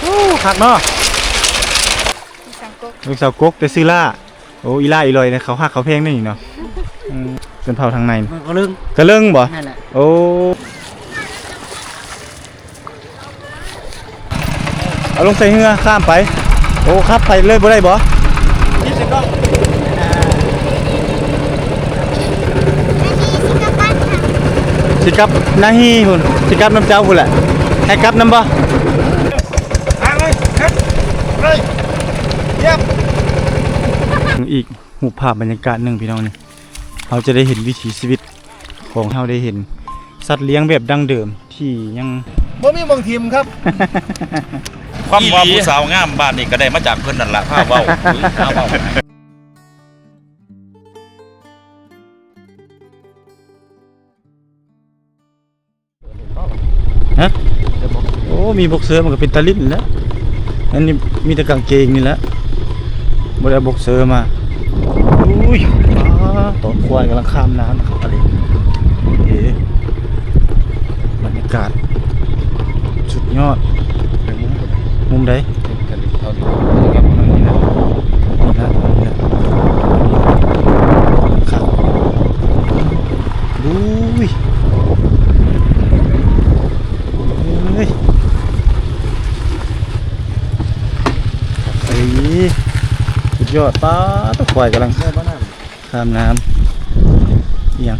ໂອ້ ຄັກເນາະ ລູກສາວກົກ ລູກສາວກົກ ແຕ່ຊື່ຫຼ້າ. ໂອ້ ອີຫຼ້າອີຫຼອຍເນາະ ເຂົາຮັກເຂົາແພງເດ້ນີ້ເນາະ. ອືມ ຊົນເຜົ່າທາງໃນ ກະເລີງ ກະເລີງບໍ? ແມ່ນແຫຼະ. ໂອ້ ເອົາລົງໃສ່ເຮືອຂ້າມໄປ. ໂອ້ ຂັບໄປເລີຍບໍ່ໄດ້ບໍ? ຊິກັບນາຮີພຸ້ນ ຊິກັບນຳເຈົ້າພຸ້ນແຫຼະ ໃຫ້ກັບນຳບໍ? ອີກຮູບພາບບັນຍາກາດໜຶ່ງພີ່ນ້ອງນີ້ ເຮົາຈະໄດ້ເຫັນວິຖີຊີວິດຂອງເຮົາ ໄດ້ເຫັນສັດລ້ຽງແບບດັ້ງເດີມທີ່ຍັງ ບໍ່ມີໝ່ອງຖິ້ມຄັບ. ຄວາມວ່າຜູ້ສາວງາມບ້ານນີ້ກະໄດ້ມາຈາກເພິ່ນນັ້ນລະ ພາເວົ້າ ພາເວົ້າ. ຮະ? ໂອ້ ມີບັອກເຊີມັນກະເປັນຕາຫຼິ້ນແຫຼະ ອັນນີ້ມີແຕ່ກາງເກງນີ້ແຫຼະ ບໍ່ໄດ້ເອົາບັອກເຊີມາ. ອຸ້ຍ ປາດ ຕອນຄວາຍກຳລັງຂ້າມນ້ຳ ຄັກອີ່ຫຼີ ເອີ ບັນຍາກາດສຸດຍອດ. ມຸມໃດ? ນີ້ລະ ນີ້ລະ ຄັກ ໂອ້ຍ ເອີຍ ເອີຍ ສຸດຍອດ. ປາດ ຄວາຍກຳລັງ ຂ້າມນ້ຳ ອີ່ຫຍັງ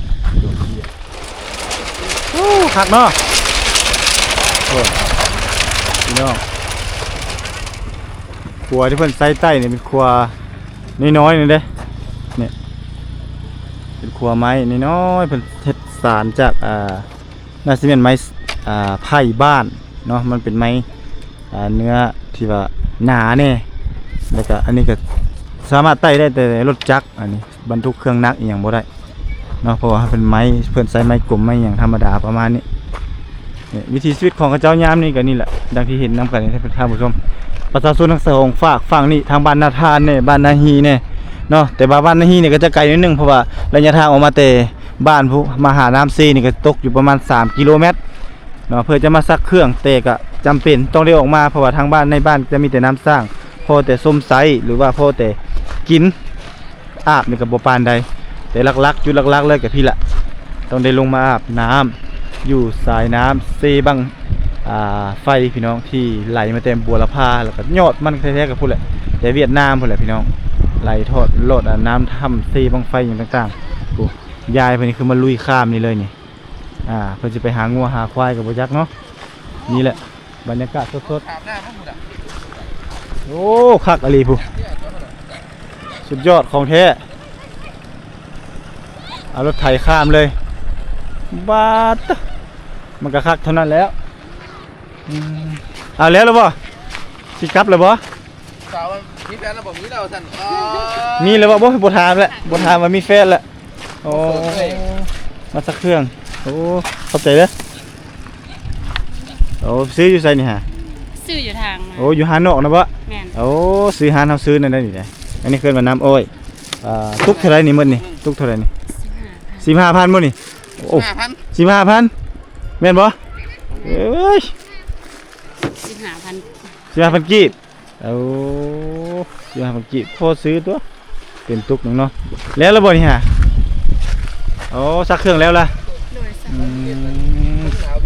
ໂອ້ ຄັກເນາະ. ໂອ້ ພີ່ນ້ອງ ຂົວທີ່ເພິ່ນໃຊ້ໄຕ້ນີ້ເປັນຂົວນ້ອຍໆ ນີ້ເດ້ ນີ້ ເປັນຂົວໄມ້ນ້ອຍໆ ເພິ່ນເຮັດສານຈາກ ອ່າ ໜ້າຊິແມ່ນໄມ້ ອ່າ ໄຜ່ບ້ານເນາະ ມັນເປັນໄມ້ ອ່າ ເນື້ອທີ່ວ່າໜາແດ່ ແລ້ວກະອັນນີ້ກະສາມາດໄຕ້ໄດ້ແຕ່ລົດຈັກ ອັນນີ້ບັນທຸກເຄື່ອງໜັກອີ່ຫຍັງບໍ່ໄດ້ເນາະ ເພາະວ່າເປັນໄມ້ ເພິ່ນໃຊ້ໄມ້ກົມໄມ້ຫຍັງທຳມະດາປະມານນີ້. ນີ້ ວິຖີຊີວິດຂອງເຂົາເຈົ້າຍາມນີ້ກະນີ້ແຫຼະ ດັ່ງທີ່ເຫັນນຳກັນນີ້ທ່ານຜູ້ຊົມ ປະຊາຊົນທັງສອງຟາກ ຝັ່ງນີ້ທາງບ້ານນາທານແດ່ ບ້ານນາຮີແດ່ເນາະ ແຕ່ວ່າບ້ານນາຮີນີ້ກະຈະໄກໜ້ອຍໜຶ່ງ ເພາະວ່າໄລຍະທາງອອກມາແຕ່ ບ້ານພຸ້ນມາຫານ້ຳເຊນີ້ກະຕົກຢູ່ປະມານສາມກິໂລແມັດເນາະ ເພື່ອຈະມາຊັກເຄື່ອງ ແຕ່ກະຈຳເປັນຕ້ອງໄດ້ອອກມາ ເພາະວ່າທາງບ້ານໃນບ້ານຈະມີແຕ່ນ້ຳສ້າງ ພໍແຕ່ຊົມໃຊ້ ຫຼືວ່າພໍແຕ່ກິນ ອາບນີ້ກະບໍ່ປານໃດ ແຕ່ຫຼັກໆ ຈຸດຫຼັກໆ ເລີຍກະພີ້ລະ ຕ້ອງໄດ້ລົງມາອາບນ້ຳຢູ່ສາຍນ້ຳເຊບັ້ງ ອ່າ ໄຟພີ່ນ້ອງ ທີ່ໄຫຼມາແຕ່ບົວລະພາ ແລ້ວກະຍອດມັນແທ້ໆ ກະພຸ້ນແຫຼະ ແຕ່ຫວຽດນາມພຸ້ນແຫຼະພີ່ນ້ອງ ໄຫຼທອດລອດ ອ່າ ນ້ຳຖ້ຳເຊບັ້ງໄຟຫຍັງຕ່າງໆ ໂອ້ ຍາຍເພິ່ນນີ້ຄືມາລຸຍຂ້າມນີ້ເລີຍນີ້ ອ່າ ເພິ່ນຊິໄປຫາງົວຫາຄວາຍກະບໍ່ຈັກເນາະ. ນີ້ແຫຼະບັນຍາກາດສົດໆ. ໂອ້ ຄັກອີ່ຫຼີພຸ້ນ ສຸດຍອດຂອງແທ້ ເອົາລົດໄຖຂ້າມເລີຍ ບາດ ມັນກະຄັກເທົ່ານັ້ນແລ້ວ. ອືມ ເອົາແລ້ວລະບໍ່? ຊິກັບລະບໍ່? ສາວວ່າມີແຟນແລ້ວບໍ່? ມີແລ້ວວ່າຊັ້ນ. ອໍ ມີແລ້ວວ່າ ບໍ່ ບໍ່ຖາມແຫຼະ ບໍ່ຖາມວ່າມີແຟນແຫຼະ. ໂອ້ ມາຊັກເຄື່ອງ. ໂອ້ ຂອບໃຈເດີ. ໂອ້ ຊື້ຢູ່ໃສນີ້ຫາ? ຊື້ຢູ່ທາງ ໂອ້ ຢູ່ຮ້ານນອກນະບໍ? ແມ່ນ. ໂອ້ ຊື້ຮ້ານເຮົາຊື້ນັ້ນໄດ້ນີ້. ອັນນີ້ເອີ້ນວ່ານ້ຳອ້ອຍ. ອ່າ ຕຸກເທົ່າໃດນີ້ໝົດນີ້? ຕຸກເທົ່າໃດນີ້? ສິບຫ້າພັນ ບໍ່ນີ້? ໂອ້ ສິບຫ້າພັນ ສິບຫ້າພັນ ແມ່ນບໍ່? ເອີຍ ສິບຫ້າພັນ ສິບຫ້າພັນກີບ. ໂອ້ ຊິຫາມາກີບ ພໍຊື້ຕົວະ ເປັນຕຸກໜຶ່ງເນາະ. ແລ້ວລະບໍ່ນີ້ຫາ? ໂອ້ ຊັກເຄື່ອງແລ້ວລະ. ໂດຍ ຊັກ. ອືມ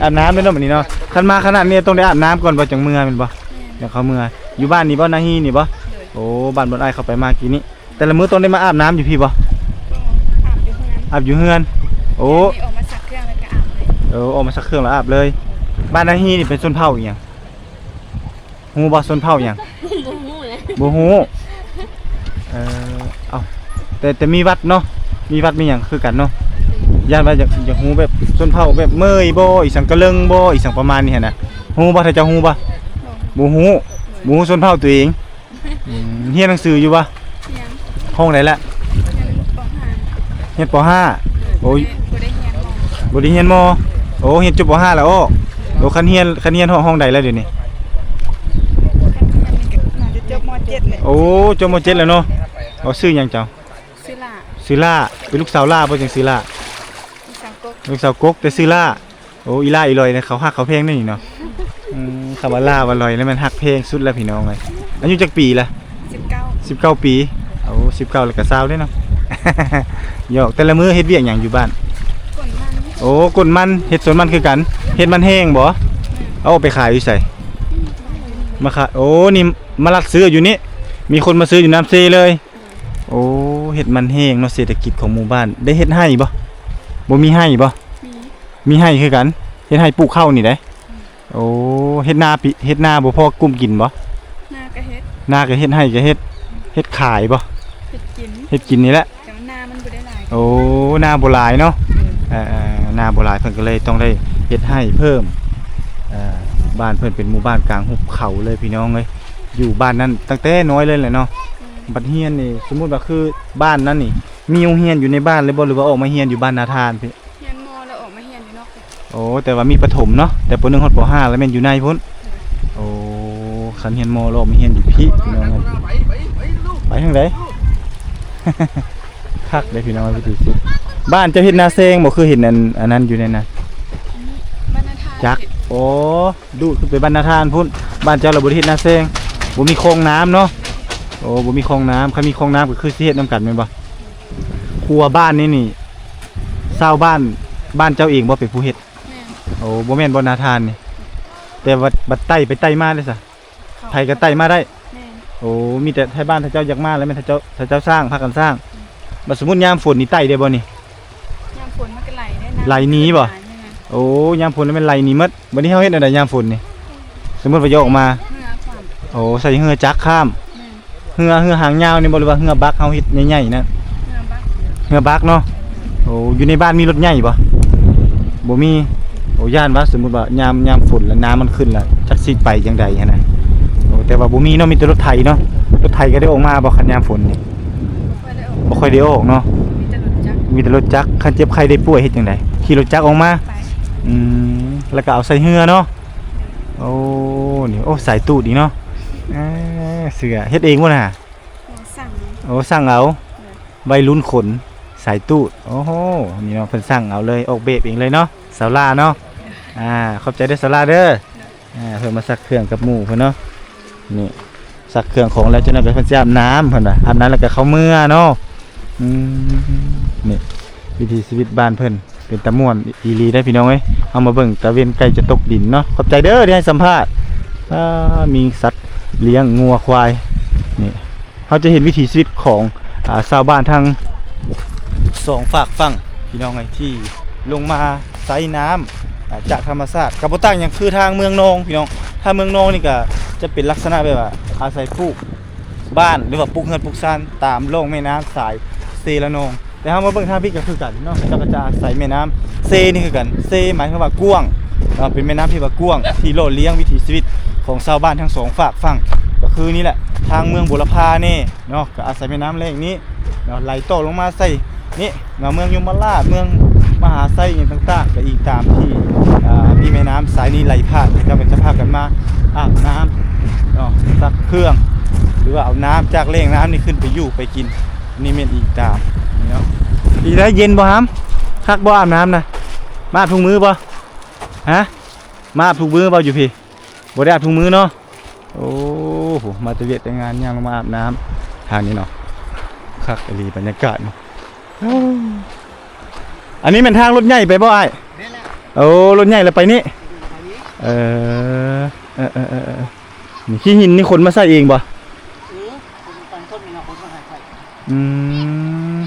ອາບນ້ຳເດີເນາະ ບາດນີ້ເນາະ. ຄັນມາຂະໜາດນີ້ຕ້ອງໄດ້ອາບນ້ຳກ່ອນບໍ່ ຈັ່ງເມືອແມ່ນບໍ່? ແມ່ນ. ຈັ່ງເຂົ້າເມືອ. ຢູ່ບ້ານນີ້ບໍ່? ນາຮີນີ້ບໍ່? ໂດຍ. ໂອ້ ບ້ານບ່ອນອ້າຍເຂົ້າໄປມາກີ້ນີ້. ແຕ່ລະມື້ຕ້ອງໄດ້ມາອາບນ້ຳຢູ່ພີ້ບໍ່? ອາບຢູ່ເຮືອນ. ອາບຢູ່ເຮືອນ. ໂອ້ ແມ່ນ ອອກມາຊັກເຄື່ອງແລ້ວກະອາບເລີຍ. ເອີ ອອກມາຊັກເຄື່ອງແລ້ວອາບເລີຍ. ບ້ານນາຮີນີ້ເປັນຊົນເຜົ່າອີ່ຫຍັງ? ຮູ້ບໍ່ຊົນເຜົ່າຫຍັງ? ບໍ່ຮູ້ເລີຍ ບໍ່ຮູ້. ເອີ ເອົ້າ ແຕ່ ແຕ່ມີວັດເນາະ ມີວັດມີຫຍັງຄືກັນເນາະ. ຢ້ານວ່າຢາກ ຢາກຮູ້ແບບຊົນເຜົ່າແບບເມີຍບໍ່ ອີ່ສັງກະເລິງບໍ່ ອີ່ສັງປະມານນີ້ຫັ້ນນະ. ຮູ້ບໍ່ ຖ້າເຈົ້າຮູ້ບໍ່? ບໍ່ຮູ້. ບໍ່ຮູ້ຊົນເຜົ່າຕົວເອງ. ອືມ ຮຽນໜັງສືຢູ່ບໍ່? ຮຽນ. ຫ້ອງໃດລະ? ຮຽນ ປໍຫ້າ. ຮຽນ ປໍຫ້າ. ໂອ້ຍ ບໍ່ໄດ້ຮຽນ ບໍ່ໄດ້ຮຽນ ມໍ. ໂອ້ ຮຽນຈົບ ປໍຫ້າ ແລ້ວ. ໂອ້ ຄັນຮຽນ ຄັນຮຽນຮອດຫ້ອງໃດແລ້ວດຽວນີ້? ໂອ້ ຈົບ ມໍເຈັດ ແລ້ວ. ໂອ້ ຈົບ ມໍເຈັດ ແລ້ວເນາະ. ເອົາ ຊື່ຫຍັງເຈົ້າ? ຊື່ຫຼ້າ. ຊື່ຫຼ້າ. ເປັນລູກສາວຫຼ້າບໍ່ ຈັ່ງຊື່ຫຼ້າ? ລູກສາວກົກ ລູກສາວກົກ ແຕ່ຊື່ຫຼ້າ. ໂອ້ ອີຫຼ້າອີຫຼອຍເນາະ ເຂົາຮັກເຂົາແພງເດ້ນີ້ເນາະ. ອືມ ຄຳວ່າລາວອະລ່ອຍນີ້ແມ່ນຮັກແພງສຸດແລ້ວພີ່ນ້ອງເອີຍ. ອາຍຸຈັກປີລະ? ສິບເກົ້າ ສິບເກົ້າປີ. ໂອ້ ສິບເກົ້າແລ້ວກໍຊາວເດ້ເນາະ. ຫຍອກ. ແຕ່ລະມື້ເຮັດວຽກຫຍັງຢູ່ບ້ານ? ກົນມັນ. ໂອ້ ກົນມັນ. ເຮັດສວນມັນຄືກັນ. ເຮັດມັນແຫ້ງບໍ່? ແມ່ນ. ເອົາອອກໄປຂາຍຢູ່ໃສ? ມາຂາຍ. ໂອ້ ນີ້ມາລັກຊື້ຢູ່ນີ້. ມີຄົນມາຊື້ຢູ່ນ້ຳເຊເລີຍ. ໂອ້ ເຮັດມັນແຫ້ງເນາະ. ເສດຖະກິດຂອງໝູ່ບ້ານ ໄດ້ເຮັດໄຮ່ບໍ່? ບໍ່ມີໄຮ່ບໍ່? ມີ ມີໄຮ່ຄືກັນ. ເຮັດໄຮ່ປູກເຂົ້ານີ້ໃດ. ໂອ້ ເຮັດນາປີ ເຮັດນາບໍ່ພໍກຸ້ມກິນບໍ່? ນາກໍເຮັດ ນາກໍເຮັດ ໄຮ່ກໍເຮັດ. ເຮັດຂາຍບໍ່? ເຮັດກິນ ເຮັດກິນນີ້ແຫຼະ. ແຕ່ວ່ານາມັນບໍ່ໄດ້ຫຼາຍ. ໂອ້ ນາບໍ່ຫຼາຍເນາະ. ເອີ ເອີ ນາບໍ່ຫຼາຍ ເພິ່ນກໍເລີຍຕ້ອງໄດ້ເຮັດໄຮ່ເພີ່ມ. ເອີ ບ້ານເພິ່ນເປັນໝູ່ບ້ານກາງຫຸບເຂົາເລີຍພີ່ນ້ອງເອີຍ. ຢູ່ບ້ານນັ້ນຕັ້ງແຕ່ນ້ອຍເລີຍແຫຼະເນາະ. ບັດຮຽນນີ້ ສົມມຸດວ່າຄືບ້ານນັ້ນນີ້ ມີໂຮງຮຽນຢູ່ໃນບ້ານເລີຍບໍ່ ຫຼືວ່າອອກມາຮຽນຢູ່ບ້ານນາທານພີ້? ຮຽນມໍ ແລ້ວອອກມາຮຽນຢູ່ນອກ. ໂອ້ ແຕ່ວ່າມີປະຖົມເນາະ ແຕ່ ປ.ໜຶ່ງ ຮອດ ປ.ຫ້າ ແລ້ວແມ່ນຢູ່ໃນພຸ້ນ. ໂອ້ ຄັນຮຽນມໍ ແລ້ວອອກມາຮຽນຢູ່ພີ້ພີ່ນ້ອງ. ໄປທາງໃດ? ຄັກເດ້ພີ່ນ້ອງ. ວິຖີຊີວິດ ບ້ານເຈົ້າເຮັດນາແຊງບໍ່? ຄືເຫັນອັນ ອັນນັ້ນຢູ່ໃນນັ້ນ ບ້ານນາທານ ຈັກ. ໂອ້ ດູດຂຶ້ນໄປບ້ານນາທານພຸ້ນ. ບ້ານເຈົ້າລະບໍ່ໄດ້ເຮັດນາແຊງ ບໍ່ມີຄອງນ້ຳເນາະ. ໂອ້ ບໍ່ມີຄອງນ້ຳ. ຄັນມີຄອງນ້ຳກໍຄືຊິເຮັດນຳກັນແມ່ນບໍ່? ຄົວບ້ານນີ້ນີ້ ຊາວບ້ານ ບ້ານເຈົ້າເອງບໍ່ເປັນຜູ້ເຮັດ? ແມ່ນ. ໂອ້ ບໍ່ແມ່ນບໍ່ນາທານນີ້? ແຕ່ວ່າບັດໄຕ່ໄປໄຕ່ມາເດ້ຊະ? ເຂົາ ໃຜກໍໄຕ່ມາໄດ້? ແມ່ນ. ໂອ້ ມີແຕ່ໄທບ້ານ ຖ້າເຈົ້າຢາກມາແລ້ວແມ່ນ ຖ້າເຈົ້າ ຖ້າເຈົ້າສ້າງ ພາກັນສ້າງ. ອືມ ບັດສົມມຸດຍາມຝົນນີ້ໄຕ່ໄດ້ບໍ່ນີ້? ຍາມຝົນມັນກໍໄຫຼເດ້ ໄຫຼໜີບໍ່? ແມ່ນ. ໂອ້ ຍາມຝົນແມ່ນໄຫຼໜີໝົດ. ບັດນີ້ເຮົາເຮັດແນວໃດຍາມຝົນນີ້? ສົມມຸດວ່າຢາກອອກມາ ເຮືອຂ້າມ. ໂອ້ ໃສ່ເຮືອຈັກຂ້າມ. ແມ່ນ. ເຮືອ ເຮືອຫາງຍາວນີ້ບໍ່ ຫຼືວ່າເຮືອບັກເຮົາເຮັດໃຫຍ່ໆນັ້ນ? ເຮືອບັກ ເຮືອບັກເນາະ. ໂອ້ ຢູ່ໃນບ້ານມີລົດໃຫຍ່ບໍ່? ບໍ່ມີ. ໂອ້ ຢ້ານວ່າສົມມຸດວ່າຍາມ ຍາມຝົນແລ້ວນ້ຳມັນຂຶ້ນແລ້ວ ຈັກຊິໄປຈັ່ງໃດຫັ້ນນະ. ໂອ້ ແຕ່ວ່າບໍ່ມີເນາະ ມີແຕ່ລົດໄຖເນາະ. ລົດໄຖກໍໄດ້ອອກມາບໍ່ ຄັນຍາມຝົນນີ້? ບໍ່ຄ່ອຍໄດ້ອອກ ບໍ່ຄ່ອຍໄດ້ອອກເນາະ. ມີແຕ່ລົດຈັກ ມີແຕ່ລົດຈັກ. ຄັນເຈັບໄຂ້ໄດ້ປ່ວຍເຮັດຈັ່ງໃດ? ຂີ່ລົດຈັກອອກມາ. ໄປ ອືມ ແລ້ວກໍເອົາໃສ່ເຮືອເນາະ. ໂອ້ ນີ້ ໂອ້ ສາຍຕູດອີກເນາະ. ເອີ ເສື້ອເຮັດເອງບໍ່ນະ? ບໍ່ ສັ່ງເອົາ. ໂອ້ ສັ່ງເອົາ. ເອີ ໄວລຸ້ນຂົນສາຍຕູດ. ໂອ້ໂຫ ນີ້ເນາະ ເພິ່ນສັ່ງເອົາເລີຍ ອອກແບບເອງເລີຍເນາະ ສາວຫຼ້າເນາະ. ເອີ ອ່າ ຂອບໃຈເດີສາວຫຼ້າເດີ. ເອີ ອ່າ ເພິ່ນມາຊັກເຄື່ອງກັບໝູ່ເພິ່ນເນາະ. ນີ້ ຊັກເຄື່ອງຂອງແລ້ວ ຈັກໜ້ອຍກໍເພິ່ນຊິອາບນ້ຳ ເພິ່ນວ່າ ອາບນ້ຳແລ້ວກໍເຂົ້າເມືອເນາະ. ອືມ ນີ້ ວິຖີຊີວິດບ້ານເພິ່ນ ເປັນຕາມ່ວນອີ່ຫຼີເດ້ພີ່ນ້ອງເອີຍ. ເຮົາມາເບິ່ງຕາເວັນໃກ້ຈະຕົກດິນເນາະ. ຂອບໃຈເດີທີ່ໃຫ້ສຳພາດ. ອ່າ ມີສັດລ້ຽງງົວຄວາຍ. ນີ້ ເຮົາຈະເຫັນວິຖີຊີວິດຂອງ ອ່າ ຊາວບ້ານທັງສອງຟາກຝັ່ງ ພີ່ນ້ອງເອີຍ ທີ່ລົງມາໃຊ້ນ້ຳ ອ່າ ຈາກທຳມະຊາດ ກໍບໍ່ຕ່າງຫຍັງຄືທາງເມືອງນອງ ພີ່ນ້ອງ. ທາງເມືອງນອງນີ້ກໍຈະເປັນລັກສະນະແບບວ່າອາໄສປູກບ້ານ ຫຼືວ່າປູກເຮືອນປູກຊານຕາມລ່ອງແມ່ນ້ຳສາຍເຊລະນອງ. ແຕ່ເຮົາມາເບິ່ງທາງພີ້ກໍຄືກັນເນາະ ເຂົາເຈົ້າກໍຈະອາໄສແມ່ນ້ຳເຊນີ້ຄືກັນ. ເຊໝາຍຄວາມວ່າກວ້າງເນາະ ເປັນແມ່ນ້ຳທີ່ວ່າກວ້າງ ທີ່ຫຼໍ່ລ້ຽງວິຖີຊີວິດຂອງຊາວບ້ານທັງສອງຟາກຝັ່ງ. ກໍຄືນີ້ແຫຼະ ທາງເມືອງບົວລະພາແນ່ເນາະ ກໍອາໄສແມ່ນ້ຳແລ້ງນີ້ເນາະ ໄຫຼຕໍ່ລົງມາໃສ່ນີ້ເນາະ ເມືອງຍົມມະລາດ ເມືອງມະຫາໄຊ ຫຍັງຕ່າງໆ ກໍອີງຕາມທີ່ ອ່າ ມີແມ່ນ້ຳສາຍນີ້ໄຫຼຜ່ານ ເຂົາເຈົ້າກໍຈະພາກັນມາອາບນ້ຳເນາະ ຊັກເຄື່ອງ ຫຼືວ່າເອົານ້ຳຈາກແຫຼ່ງນ້ຳນີ້ຂຶ້ນໄປຢູ່ໄປກິນ. ນີ້ແມ່ນອີງຕາມນີ້ເນາະ. ເປັນໃດ ເຢັນບໍ່ຫຳ? ຄັກບໍ່ອາບນ້ຳນະ? ມາອາບທຸກມື້ບໍ່? ຮະ? ມາອາບທຸກມື້ບໍ່ຢູ່ພີ້? ບໍ່ໄດ້ອາບທຸກມື້ເນາະ. ໂອ້ໂຫ ມາແຕ່ວຽກແຕ່ງານ ຍ່າງລົງມາອາບນ້ຳທາງນີ້ເນາະ. ຄັກອີ່ຫຼີບັນຍາກາດນີ້. ອັນນີ້ແມ່ນທາງລົດໃຫຍ່ໄປບໍ່ອ້າຍ? ແມ່ນແລ້ວ. ໂອ້ ລົດໃຫຍ່ລະໄປນີ້. ເອີ ເອີ ເອີ ເອີ ນີ້ ຂີ້ຫີນນີ້ຂົນມາໃສ່ເອງບໍ່? ເອີ ຂົນໄປຕົ້ນນີ້ນະ ຂົນມາໃຫ້ຂ້ອຍ. ອືມ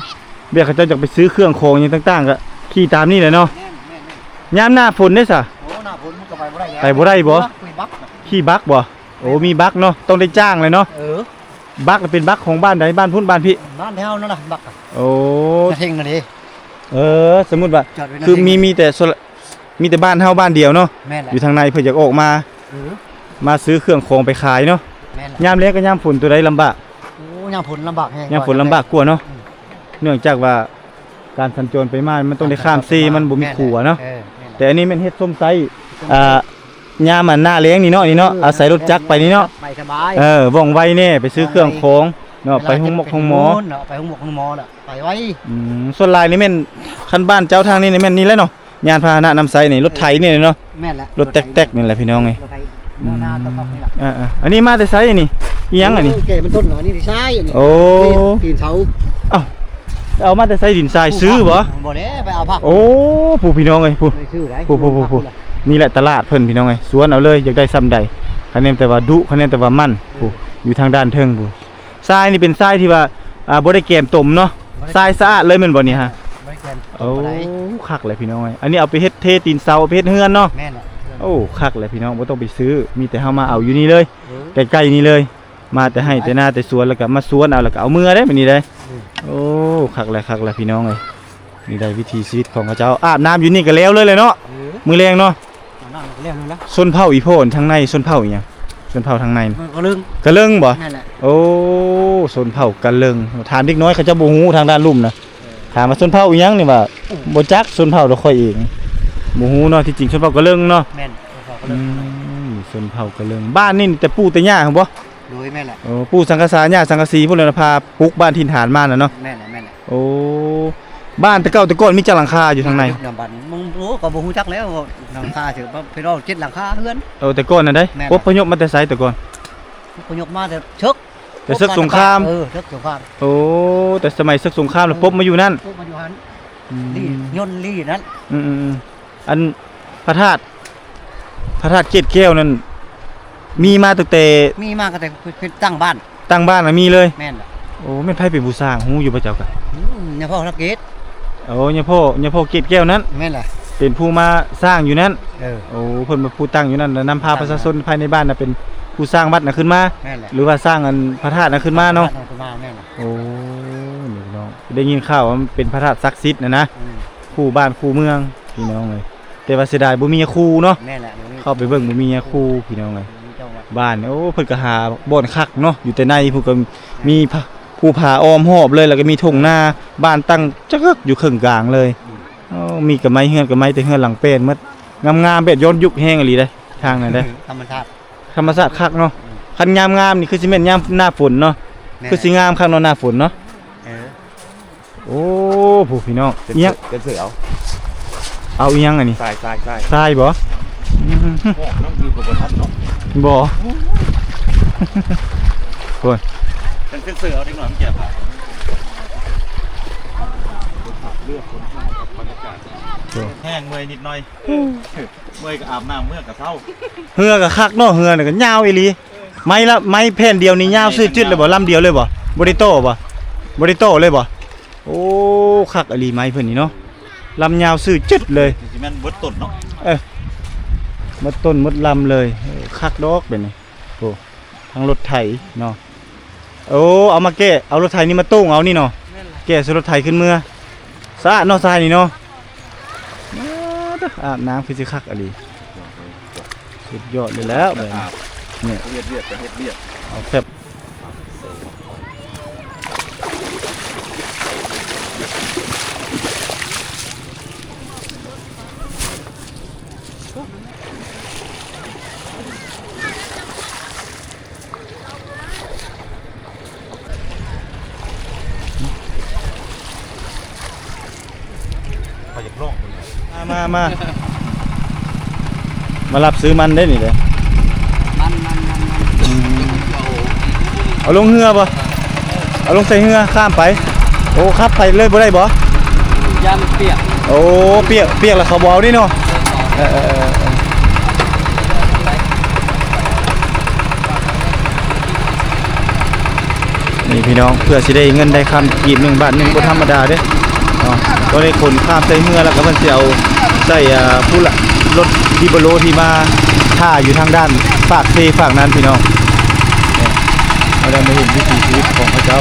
ແບບເຂົາເຈົ້າຢາກໄປຊື້ເຄື່ອງຂອງຫຍັງຕ່າງໆ ກໍຂີ່ຕາມນີ້ແຫຼະເນາະ. ແມ່ນ ແມ່ນ ແມ່ນ. ຍາມໜ້າຝົນເດ້ຊະ? ໂອ້ ໜ້າຝົນມັນກໍໄປບໍ່ໄດ້ແລ້ວ. ໄປບໍ່ໄດ້ບໍ່? ບັກ ມີບັກ. ໂອ້ ມີບັກເນາະ ຕ້ອງໄດ້ຈ້າງເລີຍເນາະ. ເອີ ບັກລະເປັນບັກຂອງບ້ານໃດ? ບ້ານພຸ້ນ ບ້ານພີ້? ບ້ານແຖວນັ້ນນະ ບັກ. ໂອ້ ເທັງນັ້ນເດ້. ເອີ ສົມມຸດວ່າ ຄືມີ ມີແຕ່ ມີແຕ່ບ້ານເຮົາບ້ານດຽວເນາະ. ແມ່ນແຫຼະ. ຢູ່ທາງໃນເພິ່ນຢາກອອກມາ ເອີ ມາຊື້ເຄື່ອງຂອງໄປຂາຍເນາະ. ແມ່ນແຫຼະ. ຍາມແລ້ງກັບຍາມຝົນ ຕົວໃດລຳບາກ? ໂອ້ ຍາມຝົນລຳບາກແຮງ. ຍາມຝົນລຳບາກກວ່າເນາະ. ອືມ ເນື່ອງຈາກວ່າການສັນຈອນໄປມາ ມັນຕ້ອງໄດ້ຂ້າມເຊ ມັນບໍ່ມີຂົວເນາະ. ແມ່ນແຫຼະ. ເອີ ແມ່ນແຫຼະ. ແຕ່ອັນນີ້ແມ່ນເຮັດຊົມໃຊ້ ອ່າ ຍາມອັນໜ້າແລ້ງນີ້ເນາະ ນີ້ເນາະ. ເອີ ອາໄສລົດຈັກໄປນີ້ເນາະ. ໄປສະບາຍ. ເອີ ວ່ອງໄວແນ່ ໄປຊື້ເຄື່ອງຂອງເນາະ. ໄປໂຮງໝໍ ໂຮງໝໍເນາະ ໄປໂຮງໝໍ ໂຮງໝໍລະ ໄປໄວ. ອືມ ສ່ວນຫຼາຍນີ້ແມ່ນ ຄັນບ້ານເຈົ້າທາງນີ້ນີ້ແມ່ນນີ້ແຫຼະເນາະ ຍານພາຫະນະນຳໃຊ້ນີ້ ລົດໄຖນີ້ເນາະ. ແມ່ນແຫຼະ. ລົດແຕັກໆນີ້ແຫຼະ ພີ່ນ້ອງເອີຍ. ລົດໄຖ ແນວນາຕ້ອງເຂົ້າໄປລະ ອ່າໆ ອັນນີ້ມາແຕ່ໃສນີ້? ອີຫຍັງອັນນີ້? ໂອ້ ແກ່ມັນຕົ້ນ ອັນນີ້ດິນຊາຍ ອັນນີ້ ໂອ້ ດິນ ຕີນເສົາ. ເອົ້າ ເອົາມາແຕ່ໃສດິນຊາຍ? ຊື້ບໍ່? ບໍ່ແລ້ວ ໄປເອົາຜັກ. ໂອ້ ຜູ້ພີ່ນ້ອງເອີຍ ຜູ້ ໄປຊື້ໄດ້ ຜູ້ ຜູ້ ຜູ້ ຜູ້ ນີ້ແຫຼະຕະຫຼາດເພິ່ນພີ່ນ້ອງເອີຍ ສວນເອົາເລີຍ ຢາກໄດ້ຊ່ຳໃດ ຄະແນນແຕ່ວ່າດຸ ຄະແນນແຕ່ວ່າມັນ ຜູ້ ຢູ່ທາງດ້ານເທິງຜູ້. ຊາຍນີ້ເປັນຊາຍທີ່ວ່າ ອ່າ ບໍ່ໄດ້ແກມຕົມເນາະ ບໍ່ໄດ້ ຊາຍສະອາດເລີຍແມ່ນບໍ່ນີ້ຮະ? ບໍ່ໄດ້ແກມ ໂອ້ ບໍ່ໄດ້ ຄັກແຫຼະພີ່ນ້ອງເອີຍ ອັນນີ້ເອົາໄປເຮັດເທຕີນເສົາ ເອົາໄປເຮັດເຮືອນເນາະ. ແມ່ນແຫຼະ ໂອ້ ຄັກແຫຼະພີ່ນ້ອງ ບໍ່ຕ້ອງໄປຊື້ ມີແຕ່ເຮົາມາເອົາຢູ່ນີ້ເລີຍ ເອີ ໃກ້ໆນີ້ເລີຍ ມາແຕ່ໄຮ່ແຕ່ນາແຕ່ສວນ ແລ້ວກໍມາສວນເອົາ ແລ້ວກໍເອົາເມືອໄດ້ແບບນີ້ໄດ໋. ອືມ ໂອ້ ຄັກແຫຼະ ຄັກແຫຼະພີ່ນ້ອງເອີຍ. ນີ້ໄດ້ວິຖີຊີວິດຂອງເຂົາເຈົ້າ ອາບນ້ຳຢູ່ນີ້ກໍແລ້ວເລີຍແຫຼະເນາະ. ເອີ ມື້ແລງເນາະ ອາບນ້ຳກໍແລ້ວເລີຍລະ. ຊົນເຜົ່າອີ່ພໍ່ທາງໃນ ຊົນເຜົ່າອີ່ຫຍັງ? ຊົນເຜົ່າທາງໃນ ເອີ ກະເລີງ ກະເລີງບໍ່? ແມ່ນແຫຼະ. ໂອ້ ຊົນເຜົ່າກະເລີງ ຖາມເດັກນ້ອຍເຂົາເຈົ້າບໍ່ຮູ້ທາງດ້ານລຸ່ມນະ. ເອີ ຖາມວ່າຊົນເຜົ່າອີ່ຫຍັງນີ້ວ່າ ອືມ ບໍ່ຈັກ ຊົນເຜົ່າດອກຂ້ອຍເອງ ບໍ່ຮູ້ເນາະ. ທີ່ຈິງຊົນເຜົ່າກະເລີງເນາະ. ແມ່ນ ຊົນເຜົ່າກະເລີງ. ອືມ ຊົນເຜົ່າກະເລີງ ບ້ານນີ້ແຕ່ປູ່ແຕ່ຍ່າຫັ້ນບໍ່? ໂດຍ ແມ່ນແຫຼະ. ໂອ້ ປູ່ສັງກະສາ ຍ່າສັງກະສີ ພຸ້ນແຫຼະ ພາປຸກບ້ານຖິ່ນຖານມານະເນາະ. ແມ່ນແຫຼະ ແມ່ນແຫຼະ. ໂອ້ ບ້ານແຕ່ເກົ່າແຕ່ກ່ອນມີຈັກຫຼັງຄາຢູ່ທາງໃນ? ໂອ້ ກໍບໍ່ຮູ້ຈັກແລ້ວ ຫຼັງຄາຊື່ ເພິ່ນເວົ້າເຈັດຫຼັງຄາເຮືອນ. ໂອ້ ແຕ່ກ່ອນນັ້ນໃດ? ແມ່ນແຫຼະ. ອົບພະຍົບມາແຕ່ໃສແຕ່ກ່ອນ? ອົບພະຍົບມາແຕ່ເສິກ ແຕ່ເສິກສົງຄາມ. ເອີ ເສິກສົງຄາມ. ໂອ້ ແຕ່ສະໄໝເສິກສົງຄາມລະ ເອີ ປົບມາຢູ່ນັ້ນ ປົບມາຢູ່ຫັ້ນ. ອືມ ລີ້ ຍົນລີ້ນັ້ນ. ອືມໆໆ ອັນພະທາດ ພະທາດເກດແກ້ວນັ້ນ ມີມາຕັ້ງແຕ່ ມີມາຕັ້ງແຕ່ເພິ່ນຕັ້ງບ້ານ ຕັ້ງບ້ານນະມີເລີຍ. ແມ່ນລະ. ໂອ້ ແມ່ນໃຜເປັນຜູ້ສ້າງ ຮູ້ຢູ່ບໍ່ເຈົ້າກະ? ອືມ ຍາພໍ່ທັບເກດ. ໂອ້ ຍາພໍ່ ຍາພໍ່ເກດແກ້ວນັ້ນ. ແມ່ນລະ. ເປັນຜູ້ມາສ້າງຢູ່ນັ້ນ. ເອີ ໂອ້ ເພິ່ນເປັນຜູ້ຕັ້ງຢູ່ນັ້ນ ແລ້ວນຳພາ ຕັ້ງ ປະຊາຊົນພາຍໃນບ້ານນະເປັນຜູ້ສ້າງວັດນະຂຶ້ນມາ. ແມ່ນລະ. ຫຼືວ່າສ້າງອັນພະທາດນະຂຶ້ນມາເນາະ. ພະທາດນະຂຶ້ນມາ ແມ່ນລະ. ໂອ້ ນີ້ເນາະ ໄດ້ຍິນຂ່າວວ່າມັນເປັນພະທາດສັກສິດນະນະ. ອືມ ຄູ່ບ້ານຄູ່ເມືອງພີ່ນ້ອງເອີຍ ແຕ່ວ່າເສຍດາຍບໍ່ມີຍາຄູເນາະ. ແມ່ນແຫຼະ ບໍ່ມີ ເຂົ້າໄປເບິ່ງບໍ່ມີຍາຄູພີ່ນ້ອງເອີຍ. ບໍ່ມີເຈົ້າວັດ ບ້ານ ໂອ້ ເພິ່ນກໍຫາບ່ອນຄັກເນາະ ຢູ່ແຕ່ໃນພຸ້ນກໍມີ ແມ່ນ ຜ- ພູຜາອ້ອມຮອບເລີຍ ແລ້ວກໍມີທົ່ງນາ ບ້ານຕັ້ງຈະກຶກຢູ່ເຄິ່ງກາງເລີຍ. ອືມ ໂອ້ ມີກະໄມ້ເຮືອນກະໄມ້ ແຕ່ເຮືອນຫຼັງແປນໝົດ ງາມໆ ແບບຍ້ອນຍຸກແຮງອີ່ຫຼີເດ້ ທາງນັ້ນເດ້. ທຳມະຊາດ ທຳມະຊາດຄັກເນາະ. ອືມ ຄັນຍາມງາມນີ້ຄືຊິແມ່ນຍາມໜ້າຝົນເນາະ. ແມ່ນ ຄືຊິງາມຄັກເນາະ ໜ້າຝົນເນາະ. ເອີ ໂອ້ ຜູ້ພີ່ນ້ອງ ເປັນ ອີ່ຫຍັງ ເປັນເສືອເອົາ ເອົາອີ່ຫຍັງອັນນີ້? ຊາຍ ຊາຍ ຊາຍ ຊາຍບໍ່? ອືມ ໂອ້ ນ້ຳຢູ່ກໍບໍ່ທັນເນາະ. ບໍ່ ໂອ້ຍ ເປັນເສືອເອົາເດັກນ້ອຍມັນແກ່ຜ້າ ເລືອກຄົນຂ້າງກັບບັນຍາກາດ. ໂອ້ ແຫ້ງເມື່ອຍນິດໜ້ອຍ ເມື່ອຍກໍອາບນ້ຳ ເມື່ອກໍເຊົາ. ເຮືອກໍຄັກເນາະ ເຮືອນີ້ກໍຍາວອີ່ຫຼີ. ໄມ້ລະ ໄມ້ແຜ່ນດຽວນີ້ຍາວຊື່ຈຶດເລີຍບໍ່? ລຳດຽວເລີຍບໍ່? ບໍ່ໄດ້ຕໍ່ບໍ່? ບໍ່ໄດ້ຕໍ່ເລີຍບໍ່? ໂອ້ ຄັກອີ່ຫຼີໄມ້ເພິ່ນນີ້ເນາະ ລຳຍາວຊື່ຈຶດເລີຍ. ຊິແມ່ນເບິດຕົ້ນເນາະ. ເອີ ໝົດຕົ້ນໝົດລຳເລີຍ. ເອີ ຄັກດອກແບບນີ້. ໂອ້ ທັງລົດໄຖເນາະ. ໂອ້ ເອົາມາແກະ ເອົາລົດໄຖນີ້ມາໂຕ່ງເອົານີ້ເນາະ. ແມ່ນລະ ແກະໃສ່ລົດໄຖຂຶ້ນເມືອ. ສະອາດເນາະ ຊາຍນີ້ເນາະ. ອາດ ອາບນ້ຳຄືຊິຄັກອີ່ຫຼີ ສຸດຍອດເລີຍແຫຼະແບບນີ້. ເຮັດວຽກກໍເຮັດວຽກ ເອົາແຊບ. ຂ້ອຍຢາກລອງເບິ່ງ. ມາ ມາ ມາ ມາຮັບຊື້ມັນເດ້ນີ້ເດ້. ມັນ ມັນ ມັນ ມັນ ອືມ ເອົາລົງເຮືອບໍ່? ເອົາລົງໃສ່ເຮືອຂ້າມໄປ. ໂອ້ ຂັບໄປເລີຍບໍ່ໄດ້ບໍ່? ຢ້ານມັນປຽກ. ໂອ້ ປຽກ ປຽກແລ້ວເຂົາບໍ່ເອົາເດ້ເນາະ. ເອີ ເອີ ເອີ ເອີ. ນີ້ພີ່ນ້ອງ ເພື່ອຊິໄດ້ເງິນໄດ້ຄຳ ກີບໜຶ່ງບາດໜຶ່ງບໍ່ທຳມະດາເດ້ເນາະ. ກໍໄດ້ຂົນຂ້າມໃສ່ເຮືອ ແລ້ວກໍເພິ່ນຊິເອົາໃສ່ ອ່າ ພຸ້ນລະ ລົດດີໂບໂລທີ່ມາຖ້າຢູ່ທາງດ້ານປາກເຊຟາກນັ້ນພີ່ນ້ອງ. ເຮົາໄດ້ມາເຫັນວິຖີຊີວິດຂອງເຂົາເຈົ້າ.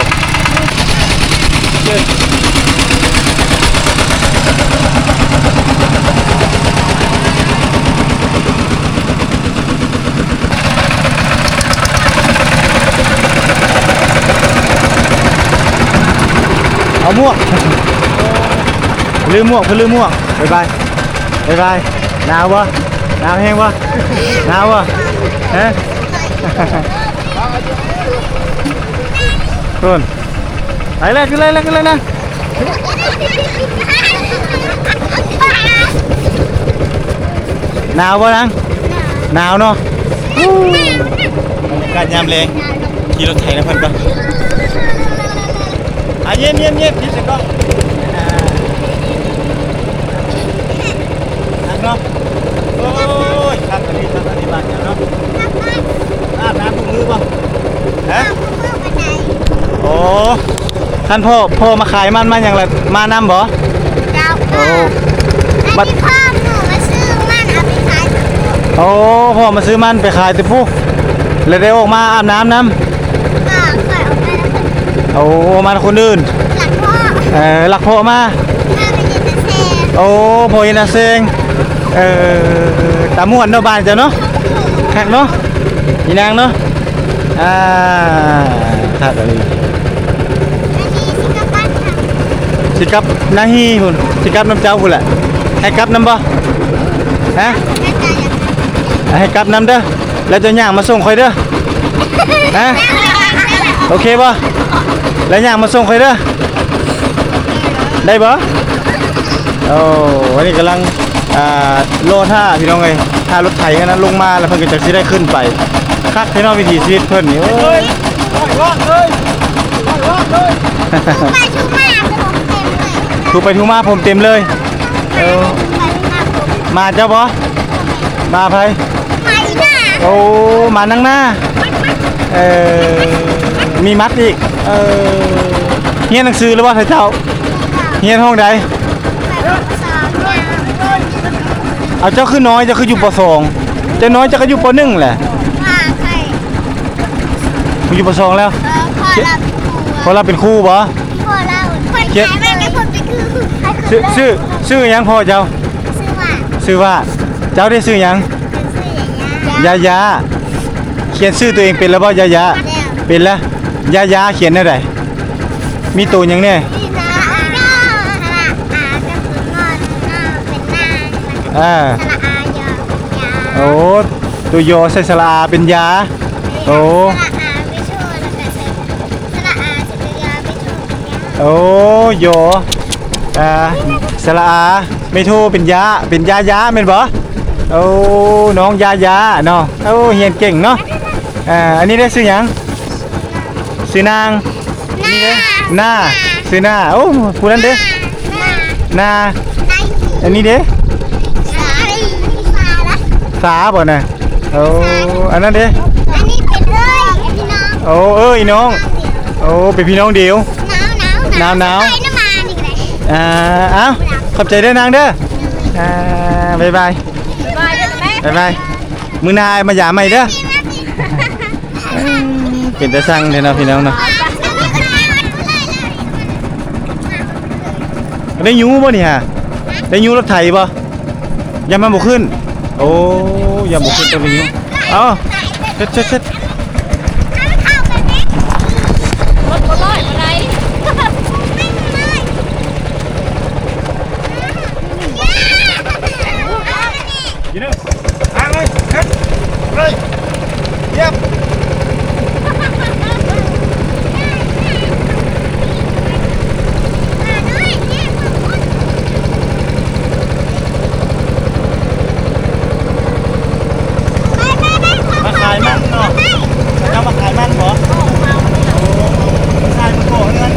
ເອົາໝວກ ລືມໝວກ ເພິ່ນລືມໝວກ. ບາຍບາຍ ບາຍບາຍ. ໜາວບໍ່? ໜາວແຮງບໍ່? ໜາວບໍ່? ຮະ? ພຸ້ນ ໄປເລີຍ ຂຶ້ນເລີຍ ຂຶ້ນເລີຍນະ. ໜາວບໍ່ນາງ? ໜາວເນາະ. ບັນຍາກາດຍາມແລງ ຂີ່ລົດໄຖນຳເພິ່ນກ່ອນ. ອ່າ ຍິ້ມໆໆ ຍິ້ມໃສ່ກ້ອງ. ອ່າ ຄັກເນາະ. ໂອ້ຍ ຄັກອີ່ຫຼີ ຄັກອີ່ຫຼີ ບ້ານເຈົ້າເນາະ. ອາບນ້ຳທຸກມື້ບໍ່? ຮະ? ໂອ້ ຄັນພໍ່ ພໍ່ມາຂາຍມັນມາຫຍັງລະ ມານຳບໍ່? ເຈົ້າ. ໂອ້ ບັດ ອັນນີ້ພໍ່ໜູມາຊື້ມັນເອົາໄປຂາຍ. ໂອ້ ພໍ່ມາຊື້ມັນໄປຂາຍແຕ່ພຸ້ນ ແລ້ວໄດ້ອອກມາອາບນ້ຳນຳ. ກໍຂ້ອຍອອກມານຳເພິ່ນ. ໂອ້ ມານຳຄົນອື່ນ. ລັກພໍ່. ເອີ ລັກພໍ່ມາ. ມາໄປເຮັດຕາແຊງ. ໂອ້ ພໍ່ເຮັດຕາແຊງ. ເອີ ຕາມ່ວນເນາະບ້ານເຈົ້າເນາະ. ຄັກເນາະ ອີນາງເນາະ. ອ່າ ຄັກອີ່ຫຼີ. ອັນນີ້ຊິກັບບ້ານເຮົາ. ຊິກັບນາຮີພຸ້ນ ຊິກັບນຳເຈົ້າພຸ້ນແຫຼະ. ໃຫ້ກັບນຳບໍ່? ຮະ? ໃຫ້ກັບນຳເດີ ແລ້ວເຈົ້າຍ່າງມາສົ່ງຂ້ອຍເດີ. ຮະ? ໂອເຄບໍ່? ແລ້ວຍ່າງມາສົ່ງຂ້ອຍເດີ ໄດ້ບໍ່? ໂອ້ ອັນນີ້ກຳລັງ ອ່າ ລໍຖ້າພີ່ນ້ອງເອີຍ ຖ້າລົດໄຖຄັນນັ້ນລົງມາແລ້ວເພິ່ນກໍຈັກຊິໄດ້ຂຶ້ນໄປ. ຄັກແທ້ເນາະ ວິຖີຊີວິດເພິ່ນນີ້. ໂອ້ຍ ໄປທຸກມາຜົມເຕັມເລີຍ ທຸກໄປທຸກມາຜົມເຕັມເລີຍ. ເອີ ມາເຈົ້າບໍ່? ມາໃຜ? ມາອີ່ໜ້າ. ໂອ້ ມານາງໜ້າ. ເອີ ມີມັດອີກ. ເອີ ຮຽນໜັງສືແລ້ວບໍ່ທ່ານເຈົ້າ? ຮຽນຫ້ອງໃດ? ເອົາ ເຈົ້າຄືນ້ອຍ ເຈົ້າຄືຢູ່ ປ.ສອງ ເຈົ້ານ້ອຍ ເຈົ້າກໍຢູ່ ປ.ໜຶ່ງ ແຫຼະ. ມາໃຜ? ຢູ່ ປ.ສອງ ແລ້ວ. ເອີ ພໍ່ລາວເປັນຄູ. ພໍ່ລາວເປັນຄູບໍ່? ພໍ່ລາວ ເພິ່ນຂາຍແວ່ນກັບເພິ່ນເປັນຄູ. ຊື່ ຊື່ ຊື່ຫຍັງພໍ່ເຈົ້າ? ຊື່ວ່າ ຊື່ວ່າ. ເຈົ້າໄດ້ຊື່ຫຍັງ? ຊື່ຢາຢາ. ຢາຢາ. ຂຽນຊື່ຕົວເອງເປັນແລ້ວບໍ່? ຢາຢາ. ເປັນແລ້ວ. ຢາຢາຂຽນແນວໃດ? ມີໂຕຫຍັງແດ່? ສະຫຼະອາ ສະຫຼະອາ ສະຫຼະອາ ເປັນນາງ. ອ່າ ສະຫຼະອາ ຢໍ ເປັນຢາ. ໂອ້ ຕົວຢໍໃສ່ສະຫຼະອາເປັນຢາ. ໂອ້ ສະຫຼະອາ ມີໂທ ແລ້ວກໍໃສ່ ສະຫຼະອາ ໃສ່ຕົວຢໍ ມີໂທ ເປັນຢາ. ໂອ້ ຢໍ ອ່າ ສະຫຼະອາ ມີໂທ ເປັນຢາ ເປັນຢາຢາ ແມ່ນບໍ່? ໂອ້ ນ້ອງຢາຢາເນາະ. ໂອ້ ຮຽນເກັ່ງເນາະ. ອ່າ ອັນນີ້ເດ້ ຊື່ຫຍັງ? ຊື່ນາງ. ນີ້ເດ້ ໜ້າ ຊື່ໜ້າ. ໂອ້ ຜູ້ນັ້ນເດ້ ໜ້າ ໜ້າ. ອັນນີ້ເດ້ ສາ ສາບໍ່ນະ? ໂອ້ ອັນນັ້ນເດ້ ອັນນີ້ເປັນເອື້ອຍພີ່ນ້ອງ. ໂອ້ ເອື້ອຍນ້ອງ. ໂອ້ ເປັນພີ່ນ້ອງດຽວ. ໜາວໆ ໜາວໆ ໄປນຳມານີ້ກໍໄດ້. ອ່າ ເອົ້າ ຂອບໃຈເດີນາງເດີ. ອ່າ ບາຍບາຍ ບາຍບາຍ ບາຍບາຍ. ມື້ໜ້າອ້າຍມາຢາມໃໝ່ເດີ. ເປັນຕາຊັງແທ້ເນາະພີ່ນ້ອງເນາະ. ໄດ້ຢູ່ບໍ່ນີ້ຫາ? ໄດ້ຢູ່ລົດໄຖບໍ່? ຢ້ານມັນບໍ່ຂຶ້ນ. ໂອ້ ຢ້ານບໍ່ຂຶ້ນ ຕ້ອງໄດ້ຢູ່. ເອົາ ເຊັດໆໆ. ລົດບໍ່ລອຍບໍ່ໄດ້. ມາຂາຍມັນເນາະ. ເຈົ້າມາຂາຍມັນບໍ່? ໂອ້ ມາຂາຍມັນບໍ່ເຮືອນ.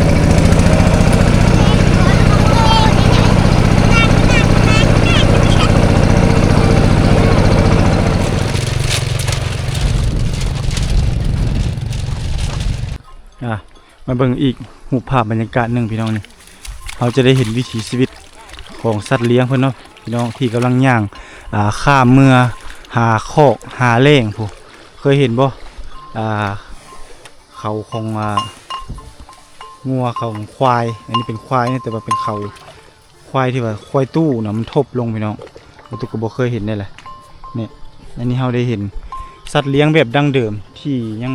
ອ່າ ມາເບິ່ງອີກຮູບພາບບັນຍາກາດໜຶ່ງພີ່ນ້ອງ. ນີ້ເຮົາຈະໄດ້ເຫັນວິຖີຊີວິດຂອງສັດລ້ຽງເພິ່ນເນາະພີ່ນ້ອງ ທີ່ກຳລັງຍ່າງ ອ່າ ຂ້າມເມືອຫາຄອກຫາແລ້ງພຸ້ນ. ເຄີຍເຫັນບໍ່? ອ່າ ເຂົາຂອງ ອ່າ ງົວ ເຂົາຂອງຄວາຍ. ອັນນີ້ເປັນຄວາຍນະ ແຕ່ວ່າເປັນເຂົາ ຄວາຍທີ່ວ່າຄວາຍຕູ້ນະ ມັນທົບລົງພີ່ນ້ອງ. ບໍ່ຕຸກກໍບໍ່ເຄີຍເຫັນໄດ້ລະ. ນີ້ ອັນນີ້ເຮົາໄດ້ເຫັນສັດລ້ຽງແບບດັ້ງເດີມທີ່ຍັງ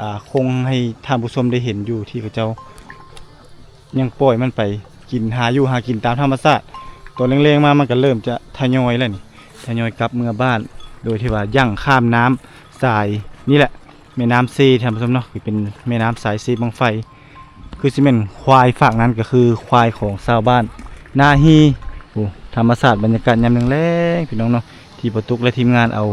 ອ່າ ຄົງໃຫ້ທ່ານຜູ້ຊົມໄດ້ເຫັນຢູ່ ທີ່ເຂົາເຈົ້າຍັງປ່ອຍມັນໄປກິນ ຫາຢູ່ຫາກິນຕາມທຳມະຊາດ. ຕອນແລງໆມາມັນກໍເລີ່ມຈະທະຍອຍແລ້ວນີ້ ທະຍອຍກັບເມືອບ້ານ ໂດຍທີ່ວ່າຢັ້ງຂ້າມນ້ຳສາຍນີ້ແຫຼະ. ແມ່ນ້ຳເຊ ທ່ານຜູ້ຊົມເນາະ ຄືເປັນແມ່ນ້ຳສາຍເຊບັ້ງໄຟ ຄືຊິແມ່ນຄວາຍຟາກນັ້ນ ກໍຄືຄວາຍຂອງຊາວບ້ານນາຮີ. ໂອ້ ທຳມະຊາດບັນຍາກາດຍາມແລງໆ ພີ່ນ້ອງເນາະ ທີ່ປະຕຸກ ແລະ ທີມງານເອົາ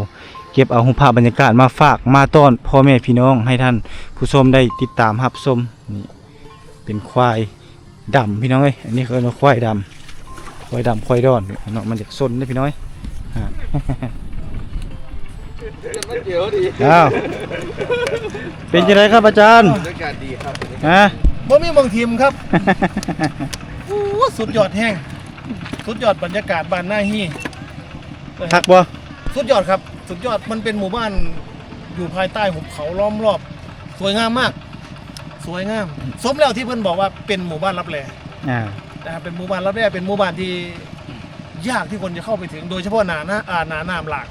ເກັບເອົາຮູບພາບບັນຍາກາດມາຝາກມາຕ້ອນພໍ່ແມ່ພີ່ນ້ອງ ໃຫ້ທ່ານຜູ້ຊົມໄດ້ຕິດຕາມຮັບຊົມ. ນີ້ເປັນຄວາຍດຳພີ່ນ້ອງເອີຍ, ອັນນີ້ເອີ້ນວ່າຄວາຍດຳ ຄວາຍດຳຄວາຍດອນເນາະ, ມັນຢາກຊົນເດ້ພີ່ນ້ອງເອີຍ. ອ້າວ ເປັນຈັ່ງໃດຄັບອາຈານ? ບັນຍາກາດດີຄັບ. ຮະ? ບໍ່ມີໝ່ອງຖິ້ມຄັບ. ໂອ້ ສຸດຍອດແຮງ, ສຸດຍອດບັນຍາກາດບ້ານນາຮີ. ຄັກບໍ່? ສຸດຍອດຄັບ ສຸດຍອດ. ມັນເປັນໝູ່ບ້ານຢູ່ພາຍໃຕ້ຫຸບເຂົາລ້ອມລອບ ສວຍງາມມາກ ສວຍງາມ. ສົມແລ້ວທີ່ເພິ່ນບອກວ່າເປັນໝູ່ບ້ານລັບແລ ອ່າ ນະຄັບ. ເປັນໝູ່ບ້ານລັບແລ ເປັນໝູ່ບ້ານທີ່ຍາກທີ່ຄົນຈະເຂົ້າໄປເຖິງ ໂດຍສະເພາະໜ້າ ໜ້າ ອ່າ ໜ້ານ້ຳຫຼາກ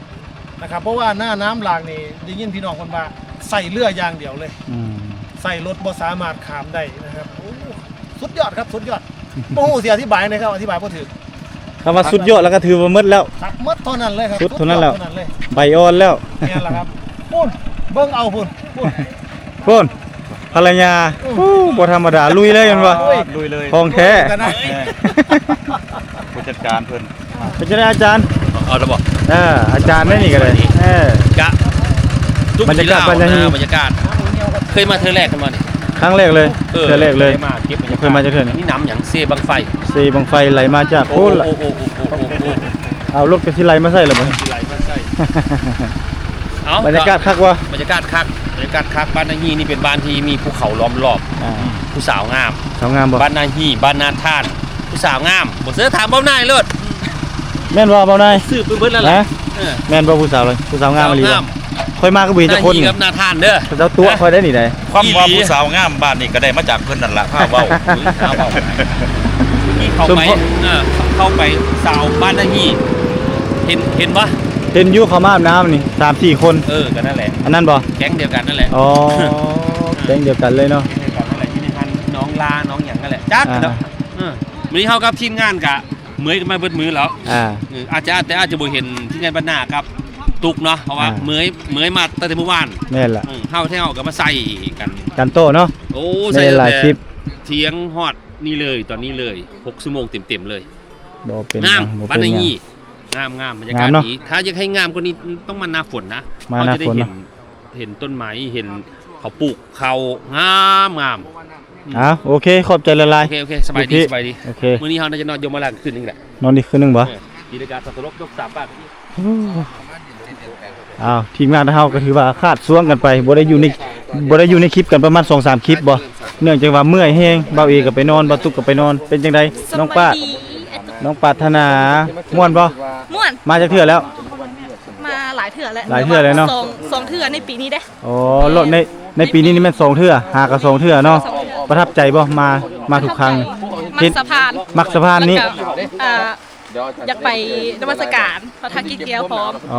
ນະຄັບ. ເພາະວ່າໜ້ານ້ຳຫຼາກນີ້ ໄດ້ຍິນພີ່ນ້ອງເພິ່ນວ່າໃຊ້ເຮືອຢ່າງດຽວເລີຍ. ອືມ ໃຊ້ລົດບໍ່ສາມາດຂ້າມໄດ້ນະຄັບ. ໂອ້ ສຸດຍອດຄັບ ສຸດຍອດ. ບໍ່ຮູ້ຊິອະທິບາຍໃດ໋ຄັບ ອະທິບາຍບໍ່ຖືກ. ຄຳວ່າສຸດຍອດແລ້ວກໍຖືວ່າໝົດແລ້ວ. ຄັບ ໝົດເທົ່ານັ້ນເລີຍຄັບ. ສຸດເທົ່ານັ້ນແລ້ວ. ສຸດຍອດເທົ່ານັ້ນເລີຍ. ໃບອ່ອນແລ້ວ. ແມ່ນລະຄັບ. ພຸ້ນ ເບິ່ງເອົາພຸ້ນ ພຸ້ນ ພຸ້ນ ພັນລະຍາ. ອືມ ໂອ້ ບໍ່ທຳມະດາ ລຸຍເລີຍແມ່ນບໍ່? ລຸຍເລີຍ ຂອງແທ້. ລຸຍກັນນະ. ເອີ ຜູ້ຈັດການເພິ່ນ. ເປັນຈັ່ງໃດອາຈານ? ເອົາລະບໍ່? ເອີ ອາຈານໄດ້ນີ້ກໍໄດ້. ເອີ ກະ ບັນຍາກາດ ບັນຍາກາດ ເຄີຍມາເທື່ອແລກກັນບໍ່ນີ້? ຄັ້ງແລກເລີຍ. ເອີ ເທື່ອແລກເລີຍ. ເຄີຍມາເກັບບັນຍາກາດ. ເຄີຍມາຈັກເທື່ອນີ້? ມີນ້ຳຫຍັງ ເຊບັ້ງໄຟ ເຊບັ້ງໄຟໄຫຼມາຈາກ ໂອ້ ໂອ້ ໂອ້ ໂອ້ ໂອ້ ເອົາລົດກໍຊິໄຫຼມາໃສ່ລະບໍ່? ໄຫຼມາໃສ່. ເອົາ ບັນຍາກາດຄັກບໍ່? ບັນຍາກາດຄັກ ບັນຍາກາດຄັກ. ບ້ານນາຮີນີ້ເປັນບ້ານທີ່ມີພູເຂົາລ້ອມລອບ. ອ່າ ຜູ້ສາວງາມ. ສາວງາມບໍ່? ບ້ານນາຮີ ບ້ານນາທານ ຜູ້ສາວງາມ. ບໍ່ເຊື່ອຖາມເບົານາຍໂລດ. ແມ່ນບໍ່ເບົານາຍ? ສືບໄປເບິດແລ້ວລະ. ຮະ? ເອີ ແມ່ນບໍ່ຜູ້ສາວ? ຜູ້ສາວງາມອີ່ຫຼີບໍ່? ຂ້ອຍມາກໍບໍ່ເຫັນຈັກຄົນ. ນາຮີກັບນາທານເດີ ເຂົາເຈົ້າຕົວະຂ້ອຍໄດ້ນີ້ໃດ. ຄວາມວ່າຜູ້ສາວງາມບ້ານນີ້ກໍໄດ້ມາຈາກເພິ່ນນັ້ນລະ ພາເວົ້າ ພາເວົ້າ. ທີ່ເຂົ້າໄປ ເອີ ເຂົ້າໄປສາວບ້ານນາຮີ ເຫັນ ເຫັນບໍ່? ເຫັນຢູ່ ເຂົາມາອາບນ້ຳນີ້ສາມສີ່ຄົນ. ເອີ ກໍນັ້ນແຫຼະ ອັນນັ້ນບໍ່? ແກ້ງດຽວກັນນັ້ນແຫຼະ. ອໍ ແກ້ງດຽວກັນເລີຍເນາະ. ແກ້ງດຽວກັນນັ້ນແຫຼະ ຢູ່ໃນຫັ້ນ ນ້ອງລາ ນ້ອງຫຍັງນັ້ນແຫຼະ ຈັກເນາະ. ເອີ ມື້ນີ້ເຮົາກັບທີມງານກະ ເມື່ອຍກັນມາເບິດມື້ແລ້ວ. ອ່າ ເອີ ອາດຈະ ອາດ ແຕ່ອາດຈະບໍ່ເຫັນທີມງານບັນນາກັບຕຸກເນາະ ເພາະວ່າ ອ່າ ເມື່ອຍ ເມື່ອຍມາຕັ້ງແຕ່ມື້ວານ. ແມ່ນລະ. ເອີ ເຮົາແທ້ເຮົາກໍມາໃສ່ກັນ ກັນໂຕເນາະ. ໂອ້ ໃສ່ຕັ້ງແຕ່ທ່ຽງຮອດນີ້ເລີຍ ຕອນນີ້ເລີຍ ຫົກຊົ່ວໂມງເຕັມໆເລີຍ. ບໍ່ເປັນຫຍັງ ງາມ ບໍ່ເປັນຫຍັງ. ບ້ານນາຮີ ງາມໆ ບັນຍາກາດ ງາມເນາະ ດີ. ຖ້າຢາກໃຫ້ງາມກວ່ານີ້ຕ້ອງມາໜ້າຝົນນະ ມາໜ້າຝົນເນາະ. ເຮົາຈະໄດ້ເຫັນ ເຫັນຕົ້ນໄມ້ ເຫັນເຂົາປູກເຂົ້າງາມໆ. ອ່າ ໂອເຄ ຂອບໃຈຫຼາຍໆ. ໂອເຄ ໂອເຄ ສະບາຍດີ ສະບາຍດີ. ໂອເຄ ມື້ນີ້ເຮົາໜ້າຈະນອນຢູ່ມາລາຄືນໜຶ່ງແຫຼະ. ນອນອີກຄືນໜຶ່ງບໍ່? ເອີ ຕີລະກາສັບປະລົດ ຍົກສາມບາດ. ອ້າວ ທີມງານເຮົາກໍຖືວ່າຂາດຊ່ວງກັນໄປ ບໍ່ໄດ້ຢູ່ໃນ ບໍ່ໄດ້ຢູ່ໃນຄລິບກັນປະມານສອງສາມຄລິບບໍ່? ເນື່ອງຈາກວ່າເມື່ອຍແຮງ ບ່າວເອກໍໄປນອນ ບ່າວຕຸກກໍໄປນອນ. ເປັນຈັ່ງໃດນ້ອງປາດ ນ້ອງປາດຖະໜາ ມ່ວນບໍ່? ມ່ວນ. ມາຈັກເທື່ອແລ້ວ? ມາຫຼາຍເທື່ອແລ້ວ. ຫຼາຍເທື່ອແລ້ວເນາະ. ສອງ ສອງເທື່ອໃນປີນີ້ເດ້. ອໍ ແມ່ນ ໃນ ໃນປີນີ້ນີ້ແມ່ນສອງເທື່ອ ຫາກໍສອງເທື່ອເນາະ. ສອງເທື່ອ. ປະທັບໃຈບໍ່? ມາ ມາທຸກຄັ້ງ. ປະທັບໃຈ. ມັກສະພານນີ້ ມັກສະພານນີ້ ແລ້ວກໍ ອ່າ ຢາກໄປນະມັດສະການພະທາດກີ່ແກ້ວພ້ອມ. ອໍ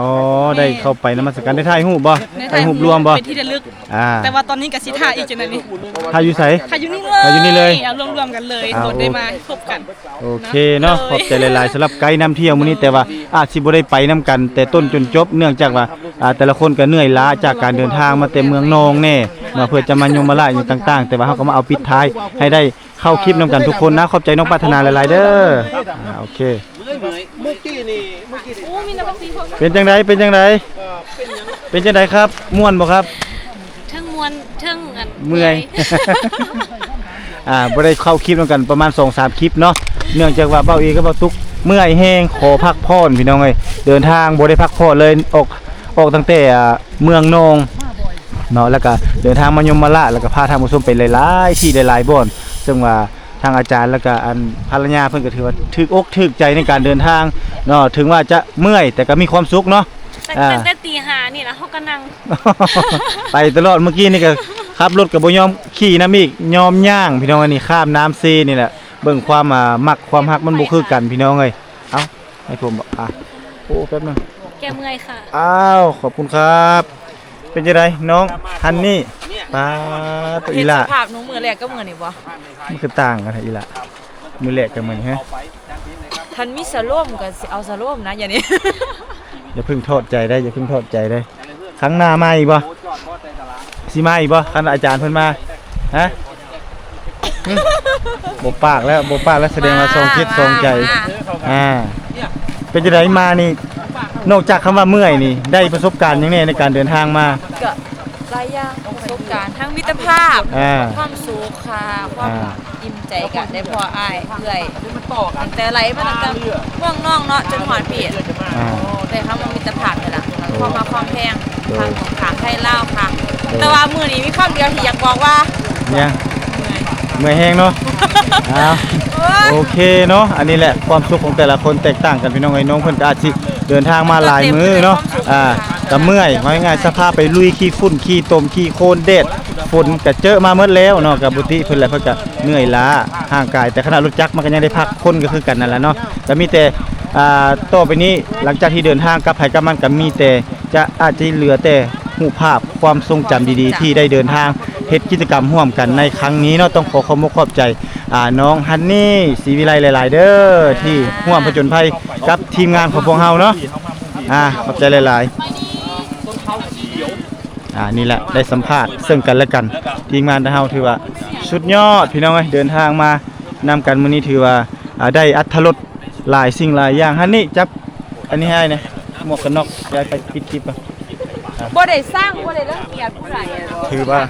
ແມ່ນ ໄດ້ເຂົ້າໄປນະມັດສະການ ໄດ້ຖ່າຍຮູບບໍ່? ໄດ້ຖ່າຍຮູບ ຖ່າຍຮູບລວມບໍ່? ເປັນທີ່ລະລຶກ. ອ່າ ແຕ່ວ່າຕອນນີ້ກໍຊິຖ່າຍອີກຈັ່ງໃດນີ້. ຖ່າຍຢູ່ໃສ? ຖ່າຍຢູ່ນີ້ເລີຍ. ຖ່າຍຢູ່ນີ້ເລີຍ. ເອົາລວມໆກັນເລີຍ. ອ່າ ໂອ ໂຕໄດ້ມາພົບກັນ. ໂອເຄເນາະ ໂດຍ ຂອບໃຈຫຼາຍໆ ສຳລັບໄກນຳທ່ຽວມື້ນີ້ ແຕ່ວ່າອາດຊິບໍ່ໄດ້ໄປນຳກັນແຕ່ຕົ້ນຈົນຈົບ ເນື່ອງຈາກວ່າ ອ່າ ແຕ່ລະຄົນກໍເມື່ອຍລ້າຈາກການເດີນທາງມາແຕ່ເມືອງນອງແດ່ເນາະ ເພື່ອຈະມາຍົມມະລາດຫຍັງຕ່າງໆ ແຕ່ວ່າເຮົາກໍມາເອົາປິດທ້າຍໃຫ້ໄດ້ ເຂົ້າຄລິບນຳກັນທຸກຄົນນະ. ຂອບໃຈນ້ອງປາດຖະໜາຫຼາຍໆເດີ. ອ່າ ໂອເຄ ເມື່ອຍ ເມື່ອຍ ເມື່ອກີ້ນີ້ ເມື່ອກີ້ນີ້ ໂອ້ ມີນ້ຳມັນຕີພວກ ເປັນຈັ່ງໃດ? ເປັນຈັ່ງໃດ? ເອີ ເປັນຫຍັງ? ເປັນຈັ່ງໃດຄັບ? ມ່ວນບໍ່ຄັບ? ເທິງມ່ວນ ເທິງອັນ ເມື່ອຍ ເມື່ອຍ ອ່າ ບໍ່ໄດ້ເຂົ້າຄລິບນຳກັນປະມານສອງສາມຄລິບເນາະ ເນື່ອງຈາກວ່າບ່າວເອກັບບ່າວຕຸກເມື່ອຍແຮງ ຂໍພັກຜ່ອນພີ່ນ້ອງເອີຍ. ເດີນທາງບໍ່ໄດ້ພັກຜ່ອນເລີຍ ອອກ ອອກຕັ້ງແຕ່ ອ່າ ເມືອງນອງເນາະ ແລ້ວກະເດີນທາງມາຍົມມະລາດ ແລ້ວກະພາທ່ານຜູ້ຊົມໄປຫຼາຍໆທີ່ຫຼາຍໆບ່ອນ ເຊິ່ງວ່າທາງອາຈານ ແລ້ວກະອັນພັນລະຍາເພິ່ນກະຖືວ່າຖືກອົກຖືກໃຈໃນການເດີນທາງເນາະ ເຖິງວ່າຈະເມື່ອຍແຕ່ກະມີຄວາມສຸກເນາະ. ຕັ້ງ ອ່າ ຕັ້ງແຕ່ຕີຫ້ານີ້ລະ ເຮົາກະນັ່ງໄປຕະຫຼອດ ມື້ກີ້ນີ້ກະຂັບລົດກະບໍ່ຍອມຂີ່ນຳອີກ ຍອມຍ່າງພີ່ນ້ອງ. ອັນນີ້ຂ້າມນ້ຳເຊນີ້ແຫຼະ ເບິ່ງຄວາມ ອ່າ ມັກຄວາມຮັກມັນບໍ່ຄືກັນພີ່ນ້ອງເອີຍ. ເອົ້າ ໃຫ້ຜົມບໍ່? ອ່ະ ໂອ້ ແປັບໜຶ່ງ ແກ້ເມື່ອຍຄ່ະ. ອ້າວ ຂອບຄຸນຄັບ. ເປັນຈັ່ງໃດນ້ອງຮັນນີ້? ປາດ ອີ່ຫຼ້າ ເຫັນສະພາບໜູມື້ແລກກັບມື້ນີ້ບໍ່? ມັນຄືຕ່າງກັນແທ້ອີ່ຫຼ້າ ມື້ແລກກັບມື້ນີ້ ຮະ? ຄັນມີສະໂລມກໍຊິເອົາສະໂລມນະ ຢ່ານີ້ ຢ່າເພິ່ງຖອດໃຈໄດ໋ ຢ່າເພິ່ງຖອດໃຈໄດ໋. ຄັ້ງໜ້າມາອີກບໍ່? ຊິມາອີກບໍ່ ຄັນອາຈານເພິ່ນມາ? ຮະ? ບໍ່ປາກແລ້ວ ບໍ່ປາກແລ້ວ ສະແດງວ່າສອງຈິດສອງໃຈ. ອ່າ ເປັນຈັ່ງໃດມານີ້? ນອກຈາກຄຳວ່າເມື່ອຍນີ້ ໄດ້ປະສົບການຫຍັງແດ່ໃນການເດີນທາງມາ? ກໍຫຼາຍຢ່າງ ປະສົບການທັງມິດຕະພາບ ອ່າ ຄວາມສຸກຄ່ະ ຄວາມ ອ່າ ອີ່ມໃຈ ກໍໄດ້ພໍອ້າຍເອື້ອຍ ຕັ້ງແຕ່ໄລ່ມາຕັ້ງແຕ່ເມືອງນອງເນາະ ຈົນຮອດພີ້ ອ່າ ໄດ້ຄຳວ່າມິດຕະພາບນີ້ລະ ໂດຍ ຄວາມຮັກຄວາມແພງ ໂດຍ ທາງຂ້າງໄທລາວຄ່ະ ໂດຍ ແຕ່ວ່າມື້ນີ້ມີຄຳດຽວທີ່ຢາກບອກວ່າ ຫຍັງ? ເມື່ອຍ ເມື່ອຍແຮງເນາະ ອ້າວ ໂອ້ຍ ໂອເຄເນາະ ອັນນີ້ແຫຼະຄວາມສຸກຂອງແຕ່ລະຄົນແຕກຕ່າງກັນ ພີ່ນ້ອງເອີຍ ນ້ອງເພິ່ນກໍອາດຊິເດີນທາງມາຫຼາຍມື້ເນາະ ກໍເຕັມໄປດ້ວຍຄວາມສຸກ ອ່າ ກໍເມື່ອຍ ເວົ້າງ່າຍໆ ສະພາບໄປລຸຍຂີ້ຝຸ່ນຂີ້ຕົມຂີ້ໂຄນແດດຝົນກໍເຈີມາໝົດແລ້ວເນາະ ກໍບໍ່ຕິເພິ່ນແຫຼະ ເພິ່ນກໍເມື່ອຍລ້າຮ່າງກາຍ ແຕ່ຂະໜາດລົດຈັກມັນກໍຍັງໄດ້ພັກຄົນກໍຄືກັນນັ້ນແຫຼະເນາະ ກໍມີແຕ່ ອ່າ ຕໍ່ໄປນີ້ ຫຼັງຈາກທີ່ເດີນທາງກັບໃຜກັບມັນ ກໍມີແຕ່ ຈະ ອາດຈະເຫຼືອແຕ່ຮູບພາບຄວາມຊົງຈຳດີໆ ທີ່ໄດ້ເດີນທາງເຮັດກິດຈະກຳຮ່ວມກັນໃນຄັ້ງນີ້ເນາະ ຕ້ອງຂໍຂອບອົກຂອບໃຈ ອ່າ ນ້ອງຮັນນີ ສີວິໄລ ຫຼາຍໆເດີ ທີ່ຮ່ວມຜະຈົນໄພກັບທີມງານຂອງພວກເຮົາເນາະ ອ່າ ຂອບໃຈຫຼາຍໆ ອ່າ ນີ້ແຫຼະ ໄດ້ສຳພາດເຊິ່ງກັນແລະກັນ ທີມງານຂອງເຮົາຖືວ່າສຸດຍອດ ພີ່ນ້ອງເອີຍ ເດີນທາງມານຳກັນມື້ນີ້ຖືວ່າ ອ່າ ໄດ້ອັດຖະລົດ ຫຼາຍສິ່ງຫຼາຍຢ່າງ ຮັນນີ ຈັບອັນນີ້ໃຫ້ແດ່ ໝວກກັນນັອກ ຢາຍໄປປິດຄລິບ ບໍ່ໄດ້ສ້າງ ບໍ່ໄດ້ລັງກຽດຜູ້ໃດ ຖືວ່າ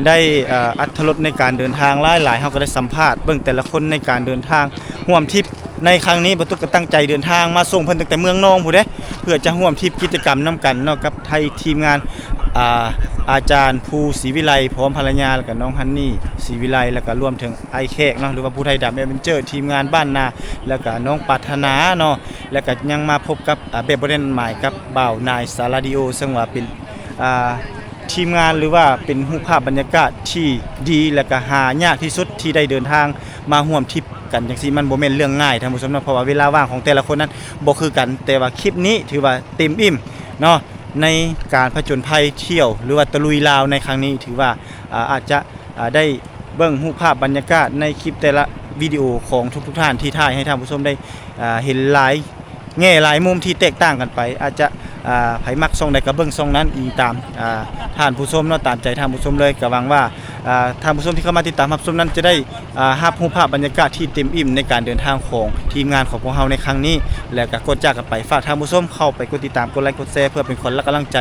ໄດ້ ເອີ ອັດຖະລົດໃນການເດີນທາງຫຼາຍໆ ເຮົາກໍໄດ້ສຳພາດເບິ່ງແຕ່ລະຄົນໃນການເດີນທາງຮ່ວມທຣິບໃນຄັ້ງນີ້ ບ່າວຕຸກກໍຕັ້ງໃຈເດີນທາງມາສົ່ງເພິ່ນຕັ້ງແຕ່ເມືອງນອງພຸ້ນເດ້ ເພື່ອຈະຮ່ວມທຣິບກິດຈະກຳນຳກັນເນາະ ກັບໄທ ທີມງານ ອ່າ ອາຈານພູ ສີວິໄລ ພ້ອມພັນລະຍາ ແລ້ວກໍນ້ອງຮັນນີ ສີວິໄລ ແລ້ວກໍລວມເຖິງ ອ້າຍແຂກເນາະ ຫຼືວ່າຜູ້ໄທດຳແອດເວັນເຈີ ທີມງານບ້ານນາ ແລ້ວກະນ້ອງປາດຖະໜາເນາະ ແລ້ວກະຍັງມາພົບກັບ ອາ ແບບບໍ່ໄດ້ນັດໝາຍກັບບ່າວນາຍສາລາດີໂອ ເຊິ່ງວ່າເປັນ ອາ ທີມງານ ຫຼືວ່າເປັນຮູບພາບບັນຍາກາດທີ່ດີ ແລ້ວກະຫາຍາກທີ່ສຸດທີ່ໄດ້ເດີນທາງມາຮ່ວມທຣິບກັນຈັ່ງຊີ້ ມັນບໍ່ແມ່ນເລື່ອງງ່າຍທ່ານຜູ້ຊົມເນາະ ເພາະວ່າເວລາວ່າງຂອງແຕ່ລະຄົນນັ້ນບໍ່ຄືກັນ ແຕ່ວ່າຄລິບນີ້ຖືວ່າເຕັມອີ່ມເນາະ ໃນການຜະຈົນໄພທ່ຽວ ຫຼືວ່າຕະລຸຍລາວໃນຄັ້ງນີ້ ຖືວ່າ ອາ ອາດຈະ ອາ ໄດ້ເບິ່ງຮູບພາບບັນຍາກາດໃນຄລິບແຕ່ລະວິດີໂອຂອງທຸກໆທ່ານທີ່ຖ່າຍໃຫ້ທ່ານຜູ້ຊົມໄດ້ ອາ ເຫັນຫຼາຍແງ່ຫຼາຍມຸມທີ່ແຕກຕ່າງກັນໄປ ອາດຈະ ອາ ໃຜມັກຊ່ອງໃດກໍເບິ່ງຊ່ອງນັ້ນ ອີງຕາມ ອາ ທ່ານຜູ້ຊົມເນາະ ຕາມໃຈທ່ານຜູ້ຊົມເລີຍ ກໍຫວັງວ່າ ອາ ທ່ານຜູ້ຊົມທີ່ເຂົ້າມາຕິດຕາມຮັບຊົມນັ້ນຈະໄດ້ ອາ ຮັບຮູບພາບບັນຍາກາດທີ່ເຕັມອີ່ມໃນການເດີນທາງຂອງທີມງານຂອງພວກເຮົາໃນຄັ້ງນີ້ ແລ້ວກໍກ່ອນຈາກກັນໄປ ຝາກທ່ານຜູ້ຊົມເຂົ້າໄປກົດຕິດຕາມ ກົດໄລ ກົດແຊ ເພື່ອເປັນຂວັນ ແລະ ກຳລັງໃຈ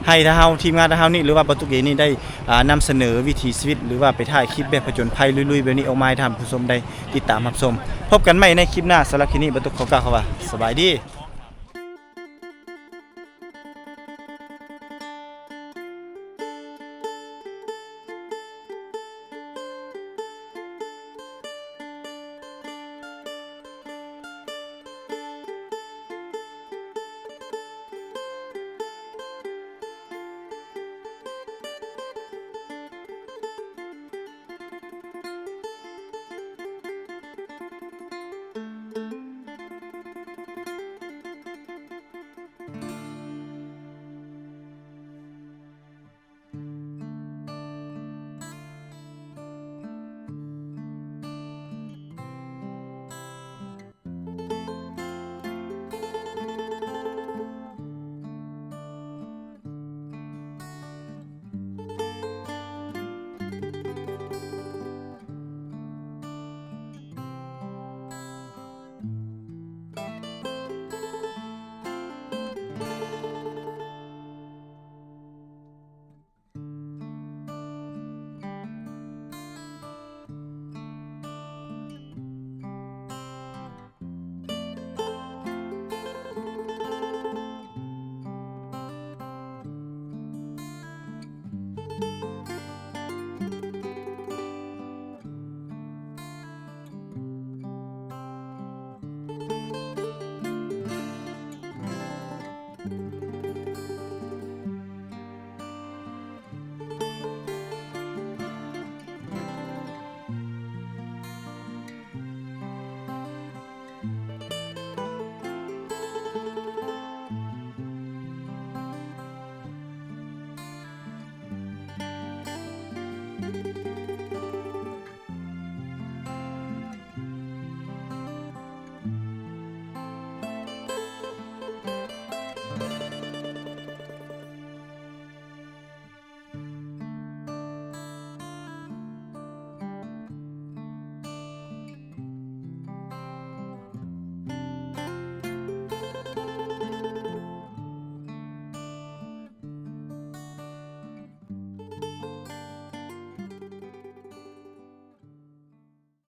ໃຫ້ທາງເຮົາ ທີມງານທາງເຮົານີ້ ຫຼືວ່າບ່າວຕຸກເອງນີ້ໄດ້ ອາ ນຳສະເໜີວິຖີຊີວິດ ຫຼືວ່າໄປຖ່າຍຄລິບແບບຜະຈົນໄພລຸຍໆແບບນີ້ອອກມາໃຫ້ທ່ານຜູ້ຊົມໄດ້ຕິດຕາມຮັບຊົມ. ພົບກັນໃໝ່ໃນຄລິບໜ້າ. ສຳລັບຄລິບນີ້ ບ່າວຕຸກຂໍກ່າວຄຳວ່າ ສະບາຍດີ.